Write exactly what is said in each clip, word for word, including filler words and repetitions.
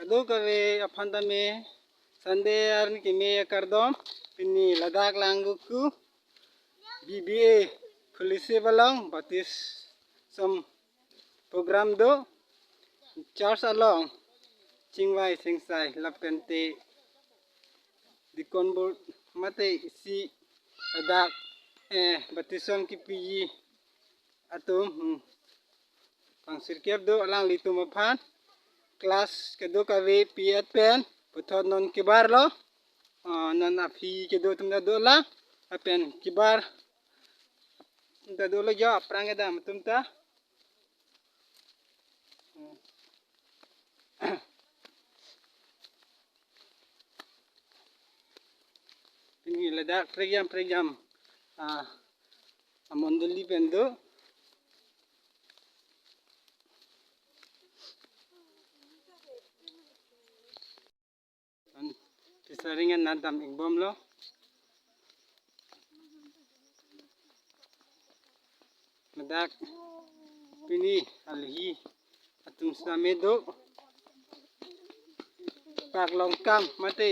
Kadokave aphan tame Sunday arni keme akardom. Pini ladak Langvoku B B A Fellowship along baptism program do, church along chingvai chingsai lapente deacon board mate isi ladak, eh, baptism kepiji atum, hmm, pangsirkep do, alanglitum aphan class kadokave pi-et pen puthot non kebarlo. Ah, non aphi kedo atum ta dolang, lapen kebar atum ta dolo jo, aphrang kedam atum ta. Pini ladak prekjam prekjam, ah, amondoli pen do. An pisaring an nadam ikbomlo. Ladak pini alhi atum sitame do. Paklongkam mate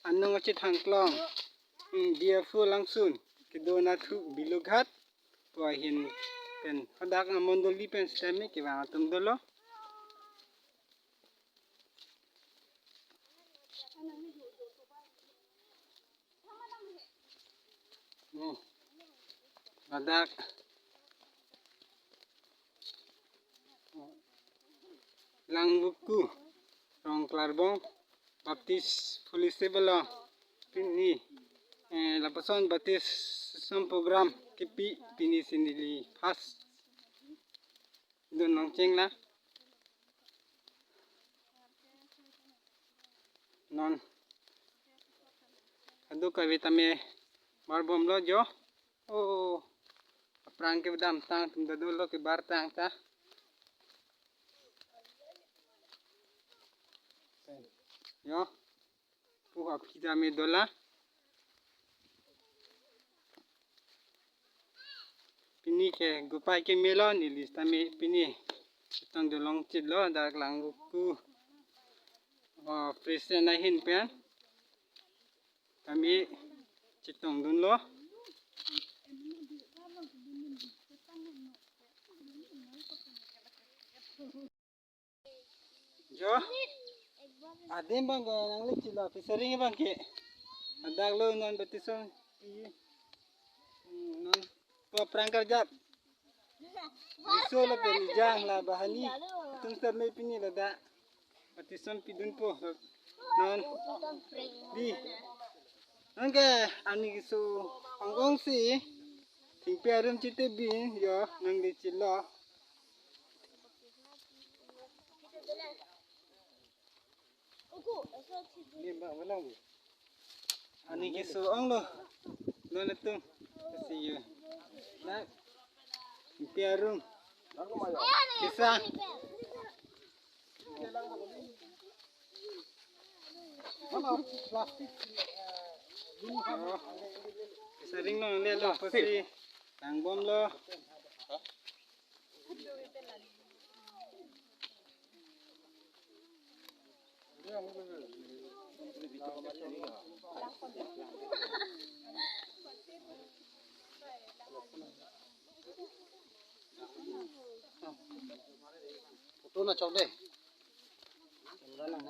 anung achethangklong, hmm, D F O langsun kedo anatthu Bilughat pu ahin pen hadak amondoli pen sitame kevang atum dolo. Hmm. Ladak Langvoku Rongklarbong Baptist Fellowship along pini, eh, lapuson baptism program kepi pini si neli first dun nangcheng la. Non kadokave tame barbomlo jo. Oh, aphrang kedam tang atum ta dolo, kebar tang ta. Jo. Pu aphi tame dolang. Pini ke gupai kemelo, neli sitame pini chetong dolong chitlo, dak Langvoku, oh, president ahin pen tame chetong dunlo. Jo. Adim abang ke nangli chilo, pisaring abang ke. Ladak lo non baptism pi. Hmm, non pu aphrang karjap. Riso lapen ejang la bahani. Atum sitame pini ladak baptism pidunpo. Non di. Non ke arni keso ong-ong si thengpi arum chitebin jo, nangli chilo. Arni keso onglo. Don atum. Kasi yo. Na. Thengpi arum. Kisa. Plastic. Kisa ring lo, le lo, plastic. Pasi. Tangbom lo. Photo na chok de. Camera lang.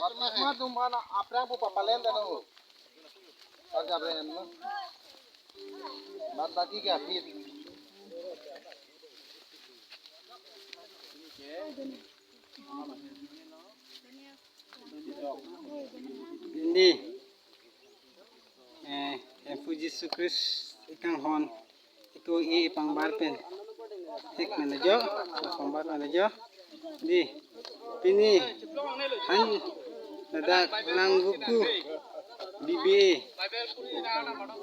Baptisma atum aphan aphrang pu papalen ta no. Arjap rem no. Bat baki ke aphi. Ni, eh, Hemphu Jisu Khristo ikanghon, iko i pangbar pen, hek pen ajo, pangbar pen ajo. Di, pini, han, ladak lang buku, B B A,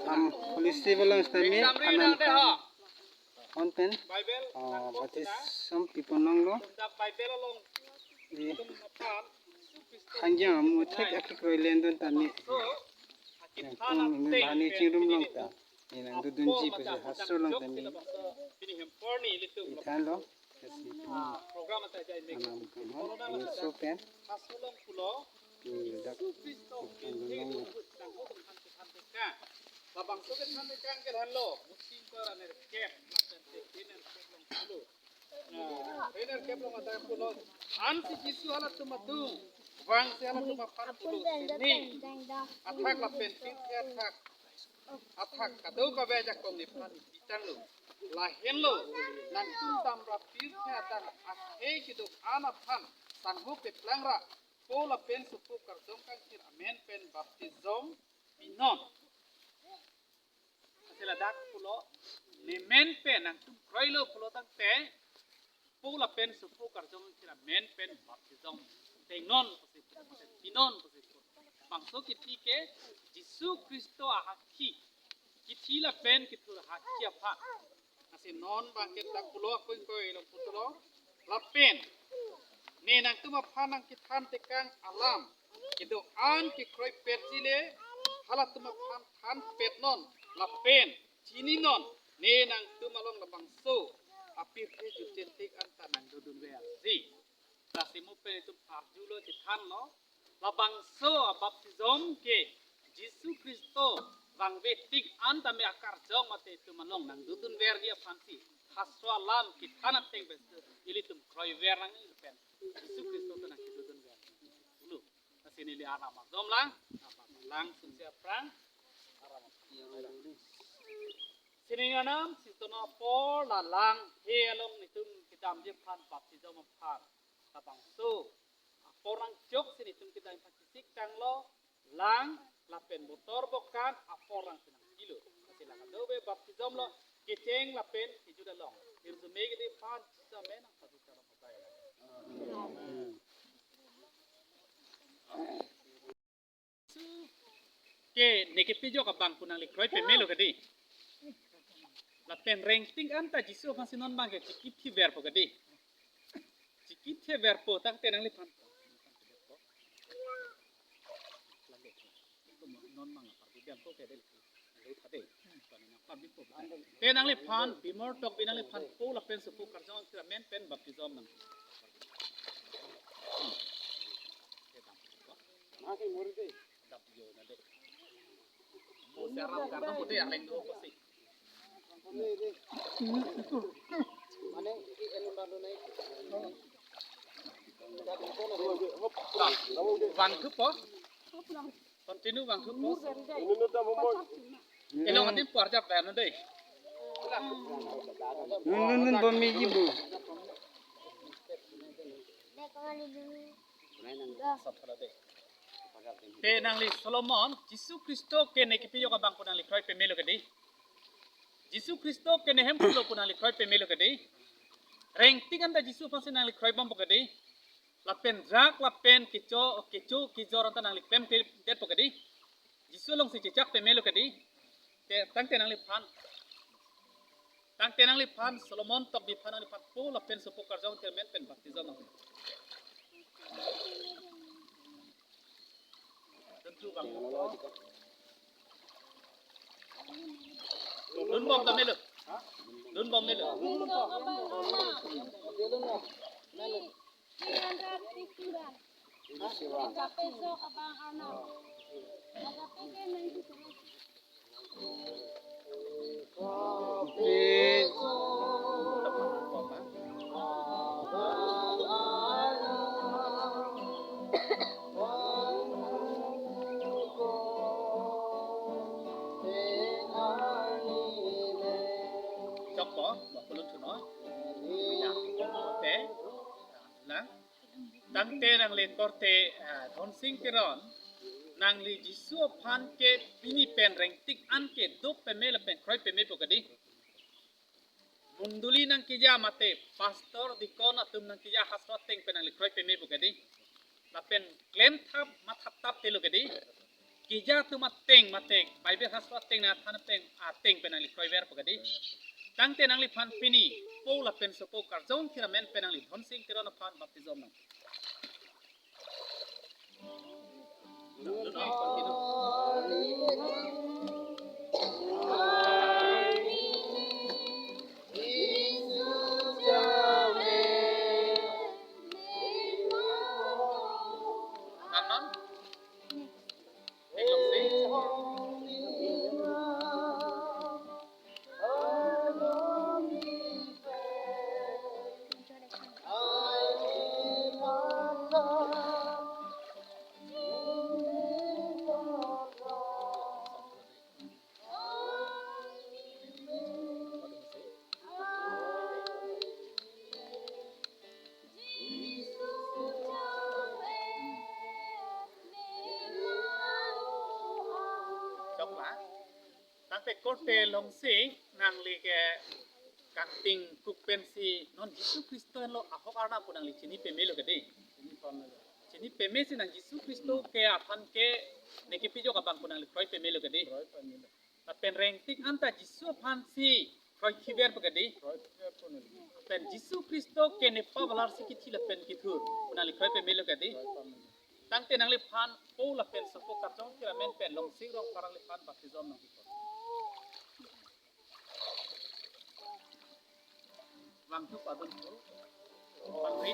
ham, polisi belong sitame, anam kan. On pen, ah, baptism pipon longlo. Di, hanjang amu thek akekroi lendon tame. Yang tum ini hani chingrum long ta. Ini nangdodunji pusi hastro along tame. Ithan lo. Kasi anam kan, ini so pen. Dak, dak, dak. Labangso kethan tekang ke henlo, musim para nerkep, lapen tekin nerkep longlo. Nah, nerkep long adak pulo, ansi Jisu halatum atum, vangsi halatum aphan pulo sining athak lapen pirthe athak, athak kadokave ajakong nephan pitanglo. Lahenlo, nangtum damra pirthe adang akhei keduk-an aphan sangho peplang ra, Po lapen Sopo Karjong Kangthir amen pen baptism pinon. Lasi ladak pulo, ne men pen nangtum kroilo pulo tangte, Po lapen Sopo Karjong Kangthir amen pen baptism tengnon pusi, pinon pusi. Bangso kithi ke Jisu Khristo ahakhi, kithi lapen kethur ahakhi aphan. Lasi non bangkethak pulo, akoi koi long putulo. Lapen ne nangtum aphan nangkethan tekang alam kedo-an kekroipetji le halatum aphan thanpetnon lapen chininon, ne nangtum along labangso apirthe jutje tik anta nangdodunverji. Lasi mo pen itum arjulo, chethanlo, labangso abaptism ke Jisu Khristo vangve tik an tame akarjong mate itum along nangdodunverji aphansi hastro alam kethan ateng pen ilitum kroiver nangji pen Jisu Khristo ta nangkedodunver. Ulu. Lasi neli aram adomlang, aram lang sungsi aphrang, aram. Sining anam, si tono apor la lang he along netum kedamji aphan baptism aphan. Labangso apor nangchok si netum kedam aphan kesik tanglo, lang lapen botor bokan apor nang si nangpilo. Lasi la kadokave baptism lo, kecheng lapen kejut along. Hirjume kedi aphan Jisu amen, nang pajut along. Ke ne kepejok abang pu nangli kroi pemelo kedi. Lapen rengtik anta Jisu aphansi non bang ke chikithiverpo kedi. Chikithiverpo tangte nangliphan. Non bang apar bibian po ke dei. Te nangliphan, Bimor Tokbi nangliphan Po lapen Sopo Karjong Kangthir amen pen baptism nang. Vangthupo. Continue vangthupo. Elong adim puar jap pen dei. Nun nun nun, bom meji bu. Te nangli Solomon, Jisu Khristo ke ne kepejok abang pu nangli kroi pemelo kedi. Jisu Khristo ke ne Hemphu lo pu nangli kroi pemelo kedi. Rengtik anta Jisu aphansi nangli kroibompo kedi. Lapen drak lapen kecho kecho kejor anta nangli klemkledetpo kedi. Jisu alongsi chechak pemelo kedi. Te tangte nangliphan. Tangte nangliphan Solomon Tokbi aphan nangliphan Po lapen Sopo Karjong Kangthir amen pen baptism nang. Dunbom ta melo. Dunbom melo. Tangte nangli korte, ah, Dhonsing Teron, nangli Jisu aphan ke pini pen rengtik an ke do peme lapen kroi peme po kedi. Mondoli nangkeja mate pastor, deacon atum nangkeja hastro ateng pen nangli kroi peme po kedi. Lapen klemthap mathathap te lo kedi. Keja atum ateng mate Bible hastro ateng nangthan ateng ateng pen nangli kroiver po kedi. Tangte nangliphan pini po lapen sopo karjong kiramen pen nangli Dhonsing Teron aphan baptism nang. Chokma. Tangte korte Longsing nangli ke kangting kuk pensi non Jisu Khristo henlo ahok Arnam pu nangli chini peme lo kedi. Chini peme si nang Jisu Khristo ke aphan ke ne kepejok abang pu nangli kroi peme lo kedi. Lapen rengtik anta Jisu aphansi kroi khiver po kedi. Lapen Jisu Khristo ke ne pavalar si kithi lapen kithur pu nangli kroi peme lo kedi. Tangte nangliphan po lapen sopo karjong kiramen pen Longsing Rongphar nangliphan baptism nang. Vangthu padun po. Pangri.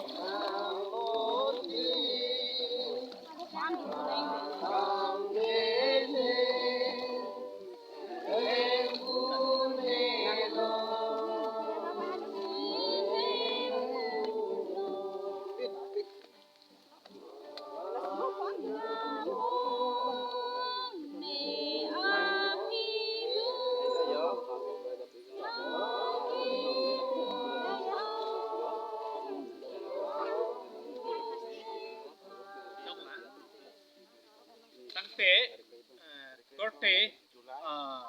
Tangte, eh, korte, ah,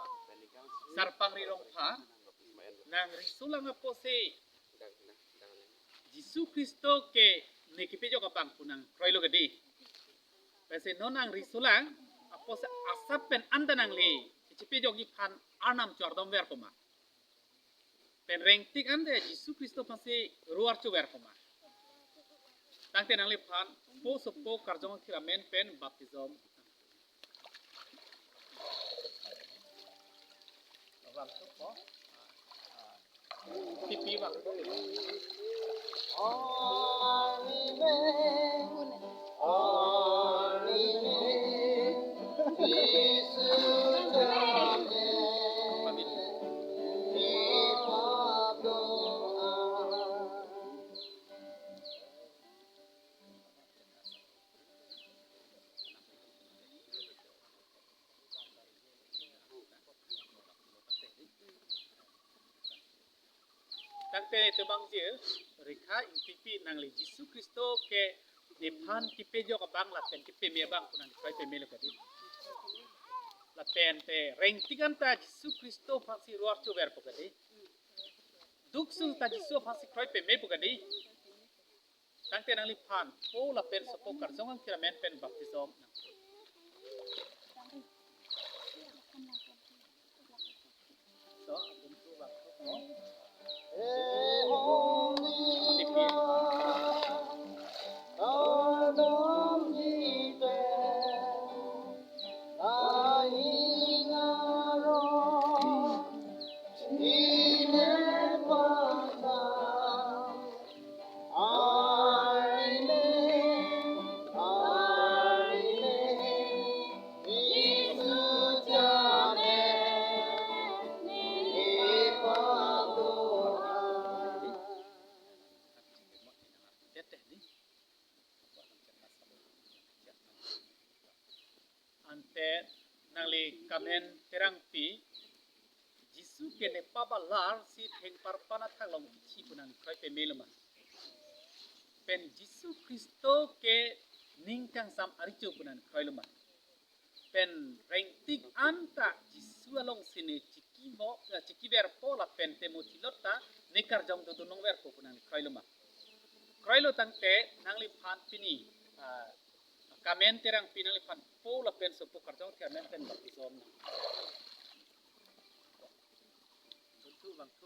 Sarpangri Rongphar, nang risolang apotsi Jisu Khristo ke ne kepejok abang pu nang kroi lo kedi. Pensi non nang risolang apotsi asap pen anta nangli kachepejokji aphan Arnam chardom ver po ma. Pen rengtik ante Jisu Khristo aphansi ruar chuver po ma. Tangte nangliphan po sopo karjong kiramen pen baptism. Vangthu po. Tipi vangthu. Tangte temangjir Rekha Ingtipi, nangli Jisu Khristo ke nephan kepejok abang lapen kepeme abang pu nang kroi peme lo kedi. Lapen te rengtik anta Jisu Khristo aphansi ruar chuver po kedi. Duk sung ta Jisu aphansi kroi peme po kedi. Tangte nangliphan po lapen sopo karjong kiramen pen baptism nang. So, abun tu baptism. Ante nangli Kamen Terangpi, Jisu ke nepavalar si thengparpan athak along kithi pu nang kroi peme lo ma. Pen Jisu Khristo ke ning kangsam arecho pu nangli kroilo ma? Pen rengtik anta Jisu along si ne chikivo, eh, chikiverpo lapen te mo chilot ta ne karjong dodun longverpo pu nangli kroilo ma? Kroilo tangte nangliphan pini, ah, comment terang pi nangliphan po lapen sopo karjong the amen pen baptism nang. Bangthu, bangthu.